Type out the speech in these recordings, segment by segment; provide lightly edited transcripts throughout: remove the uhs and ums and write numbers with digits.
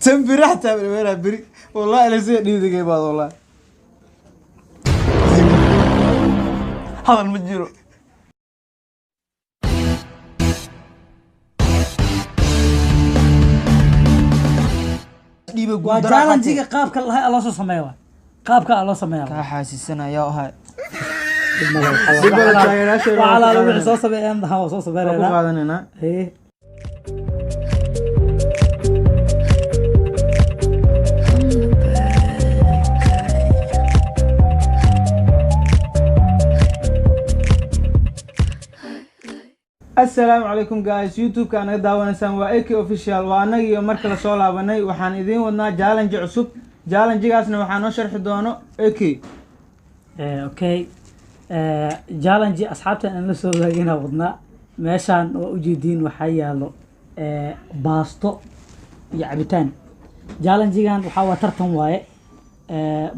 Tan biri xataa weeraa biri. Wallahi la sii dhiidigay baad wallahi. Hadal ma jiro. Dhiiba Waa guuldarra. Challenge-ga qaabka lahay loo soo sameeyo, waay qaabka loo sameeya. Kaa xaasisanaya ahay. Dibada taageerayaasheena waa waa ku alaala wixii qaadanayna. Soo sameeyeen waa soo Waa ku sameynayna qaadanaynaa. Haye. Assalaamu calaykum guys, YouTube-ka aad naga daawanaysaan waa AK Official. Waa annaga iyo mar kale soo laabanay. Waxaan idiin wadnaa challenge cusub. Challenge-gaasna waxaa noo sharxi doono AK. Okay, challenge asxaabta aan la soo wadaagina wadnaa. Meeshaan waa ujeediin, waxaa yaalo baasto iyo cabitaan. Challenge-gan waxaa waa tartan waaye.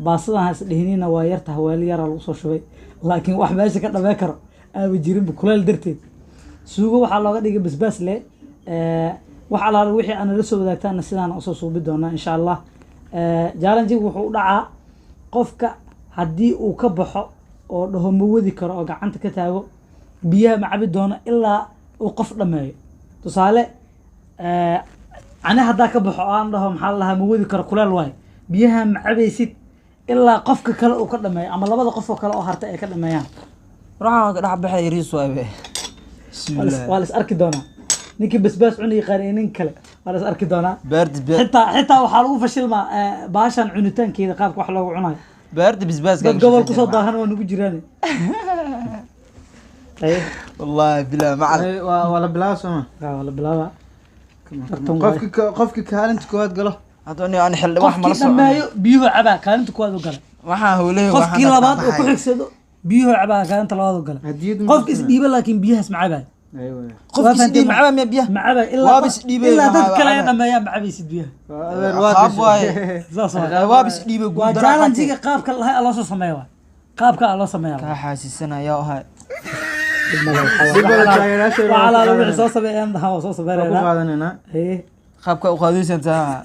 Baastadan has dhihinina waa yarta haweeli yaraa lagu soo shubay, laakiin wax meesha ka dhameen karo aaba jirinba kuleyl darteed. Suugo waxaa looga dhigay basbaas leh. Wax alaala wixii aad nala soo wadaagtaana sidaan usoo suubi doonaa insha Allah. Challenge-gu wuxuu u dhacaa qofka haddii uu ka baxo oo dhaho ma wadi karo oo gacanta ka taago, biyaha ma cabi doono ilaa uu qof dhammeeyo. Tusaale, ani haddaa ka baxo oo aan dhaho, maxaa la dhahaa, ma wadi karo, kuleel waayo, biyaha ma cabaysid ilaa qofka kale uu ka dhameeyo ama labada qof oo kale oo harta ay ka dhameeyaan. Ruuxaan ka dhex baxay yariis waabe. Waa la is arki doonaa, ninkii basbaas cuni yaqaan iyo nin kale waa la is arki doonaa. Beerta Xitaa waxaa lagu fashilmaa baashan cunitaankeeda, qaabka wax loogu cunayo. Beerta basbaaska. Dad gobol kusoo daahan waa nagu jiraan. Haye. Wallahi bilaa macal. Waa la bilaaba sooma? Waa la bilaabaa, tartan waaye. Qofki kaalinta koowaad galo. Hadda ani aan xildhibaan wax mala Qofkii socon. dhammeeyo biyuhu cabaa, kaalinta koowaad u gala. Waxaan howlehe. Qofkii labaad oo ku xigsado biyuhu cabaa, kaalinta labaad u gala. Hadiyad ma Qofki jirto? isdhiiba laakiin biyahaas ma cabaayo. Aywa. Qofkii isdhiib macabaa miya biyaha? Ma cabaayo ilaa Waaba isdhiibay, ilaa dad maxaa kale ay cabaa? dhameeyaan ma cabaysid biyaha. Adeer waa Qaab waaye. Saas waaye. Waaba isdhiibay Waa guuldarra. challenge-ga qaabka lahay loo soo sameeyo, waay qaabka loo sameeya. Kaa xaasisanaya ahay. Dibada taageerayaasheena waa waa ku alaala wixii qaadanayna. soo sameeyeen waa soo Waa ku sameynayna. qaadanaynaa. Haye. Qaabka u qaadaysan taa.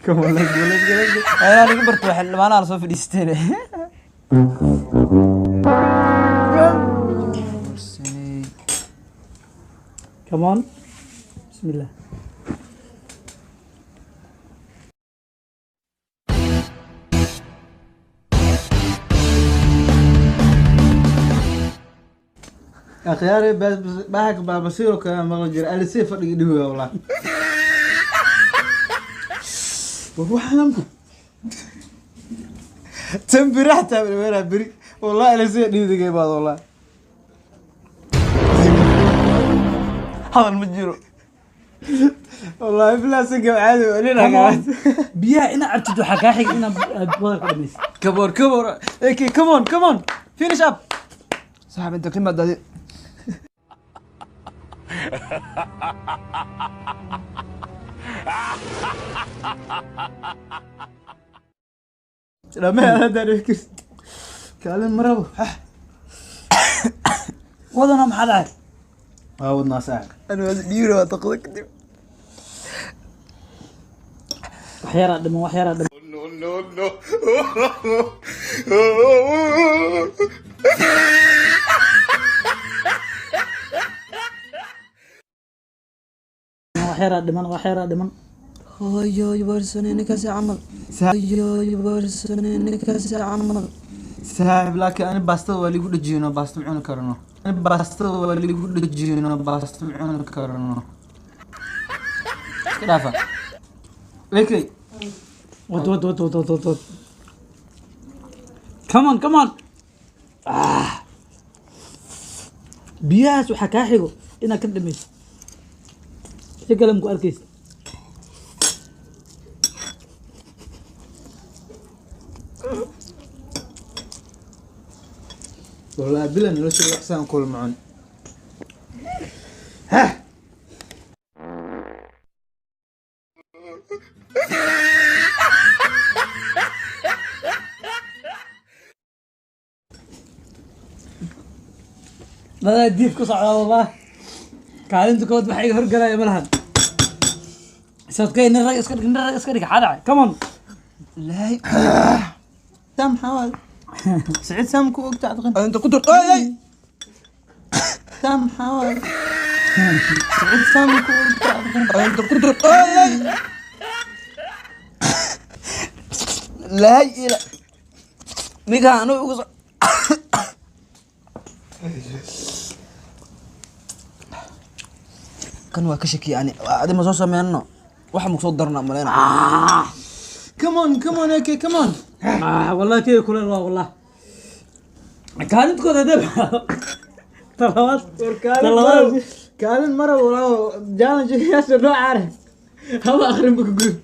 Come on, let's go, let's go, let's go. Inaan igu barto xildhibaanaha la soo fadhiisteen. Come on, bismillah. Akhyaari baxaka baabasiiro kale maqli jira alisee fadhiga dhibi waa wallahi. War waxaan tan biri xataa weeraa biri wallahi alisee dhiidigay baad wallahi. Hadal ma jiro. Wallahi bilaa si gabcaadi Come on. elina. Biyaha inaad cabtid waxaa kaa xiga inaad aad wadarka dhamaysid. Come on, come on, okay, come on, come on, finish up. Saaxib inta qiima dadi. Dhamee haddaan dhigi kaalin marabo. Wadana maxaa dhacay? Waa wadnaa saaxib. Ani waa isdhiibi waa taqdo kadib. Wax yaraa dhiman, wax yaraa dhiman. No, no, no. Wax yaraa dhiman, wax yaraa dhiman. Hooyoy barsane ninkaasi camal. Hooyoy barsane ninkaasi camal. Saaxib, laakiin ani baastada waa liigu dhajiyno, baasta ma cuni karno. Ani baastada waa liigu dhajiyno, baasta ma cuni karno. Iska dhaafa okay. Wad wad wad wad wad wad wad. Come on, come on. Ah. Biyahaas waxaa kaa xigo inaad ka dhamaysid, si kale maku arkaysid. Wallahi bila nolosha waxsaan kula macun. Dadaa diif ku socdaa wallah. Kaalinta kood waxa iga horgalaya ma lahan. Sadkay nin rag iska dhig, nin rag iska dhig, xadac. Come on. Laa. Sam xawaal Saciid Sam ku ogta adqan. Inta ku dur ay ay. Sam xawaal Saciid Sam ku ogta adqan. Inta ku dur ay ay. Laa ila ninka anu ugu soo kan waa ka shakiya ani adi ma soo sameynno waxa ma soo darna maleyna. Come on, come on, okay, come on. Ah, wallahi kii kuleel waa wallah. Kaalintkooda deb. Talabaad. Talabaad. Kaalin mara walaa challenge yaasha noocaane haba akhrin buka gud.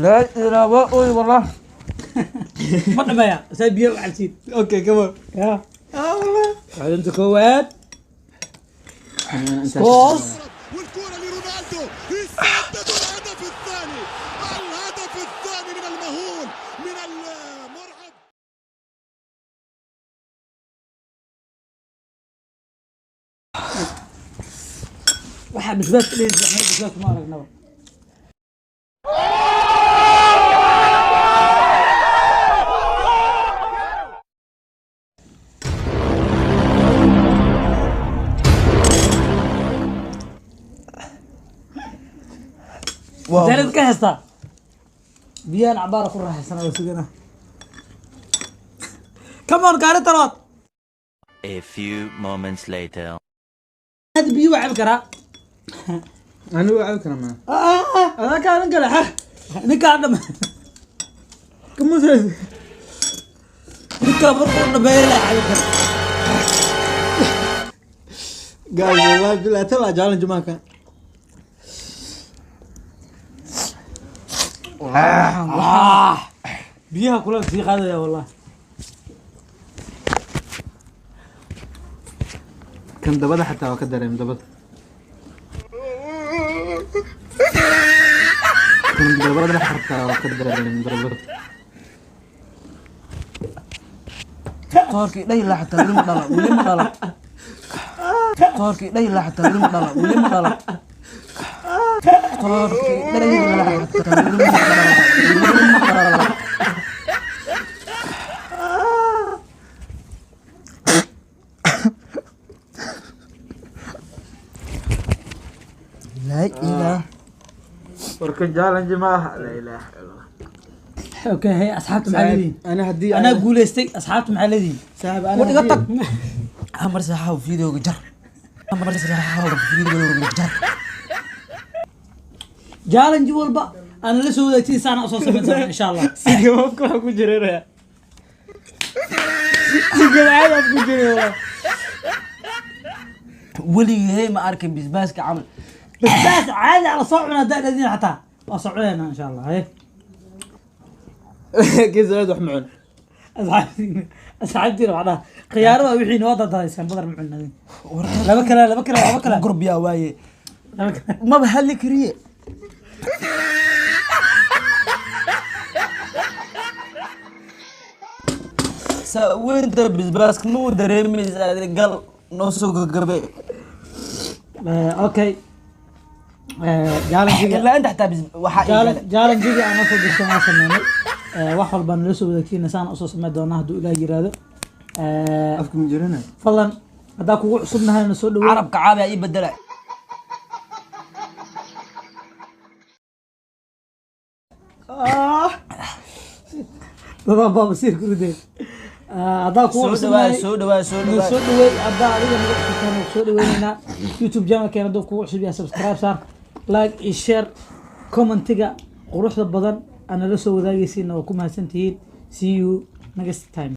Laa ilaa waa oy wallah. Ma dhameeya saa biyo u cabsiin. Okay, come on. Ya. Ah wallah. Kaalinta koowaad. Scores. والكرة لرونالدو يسدد الهدف الثاني، الهدف الثاني من المهول من المرعب. Waxaa bisbaas ka dhigaysa bisbaas ma aragnaba. Darad ka haystaa biyahan cabaara ku raaxaysana waa sugana. Come on, kaalinta labaad. A few moments later. Hadda biyo waa cabi karaa. Anigu waa cabi karaa maa adaa kaalin kale ha. Ninkaa dhama. Kama soo. Ninkaa markuu dhameeyo la cabi kara. Guys, wallahi billahi tala challenge ma kan. Biyaha kula sii qaadaya wallah. Kan dabada xataa waa ka dareem dabada. Kan dabada xataa waa ka dareem dabada. Toorkii dhay ilaa xataa weli ma dhala, weli ma dhala. Toorkii dhay ilaa xataa weli ma dhala, weli ma dhala. Toorkii dhay ilaa xataa weli ma dhala, weli ma dhala. Laa ilaah. Warka challenge ma aha laa ilaaha illallah. Okay, hey asxaabta maxaa leedihiin? Ana haddii Anaa guuleystay, asxaabta maxaa leedihiin? Saaxiib ana War iga tag. Amar saxaaw videoga jar. Amar saxaaw videoga jar. Challenge walba aan la soo wadaagtiin saana usoo samayn doona insha Allah. Sigabaabka waxaa ku jiranaya sigab caadi ku jiray wallah. Weligay ma arkin bisbaaska camal. Basbaas caadi ala soo cuna haddaan idin xataa waa soo cunaynaa insha Allah. Hey Kii Saciid wax ma cun. Asxaabtiina, asxaabtiina waxaa dhaha khiyaarada wixii noo dadadaysaan badar ma cunadin. Laba kale, laba kale, laba kale. Gurbiyaa waaye. Laba kale. Maba hadli kariye. Weynta bisbaaska ma u dareemaysaa gal noo soo gagabe. Okay, challenge Ilaa inta xataa waxaa ii galay. Challenge-gii aan soo dirtay waan sameynay. Wax walba nala soo wadaagtiin saan usoo sameyn doonaa hadduu Ilaah yiraahdo. Afka ma jirana. Fadlan haddaa kugu cusubnahay na soo dhaweey. Carabka caabi ii bedela. Dadaa baabasiir ku riday. Haddaa kugu Soo cusubnahay dhawaa, soo dhawaa, soo na dhawaa. Soo dhaweey haddaa adiga naga cusubtahay waan soo dhaweynaynaa. YouTube channelkeena hadduu kugu cusub yahay subscribe saar, like iyo share, commentiga quruxda badan aad nala soo wadaagaysiina waa ku mahadsantihiin. See you next time.